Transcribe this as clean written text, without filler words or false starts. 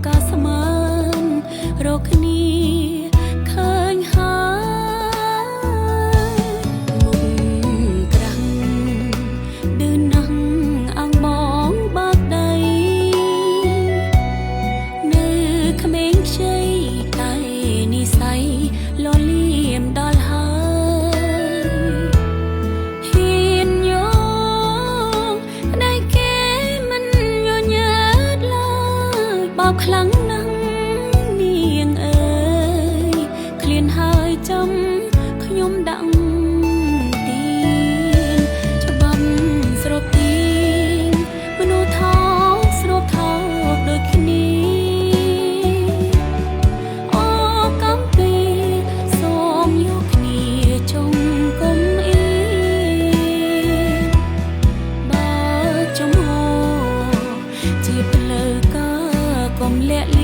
កាស្មានរកគ្នាឃើញហើយមុខក្រាំងឌឺណាស់អងបងបើកដៃនៅក្មេងខ្ចីតែនិស័យលលៀមដល់ហើយហ៊ានញងប្តីគេមិនញញើតឡើយបោកខ្លាំងណាស់នាងអើយឃ្លានហើយចំខ្ញុំដាក់ទីនច្បាំស្រូបទីងមនុស្សថោកស្រូបថោកដូចគ្នាអូកំពីសូមយកគ្នាចុងគុំអៀនបើចំហជាផ្លូវការកុំលាក់លៀ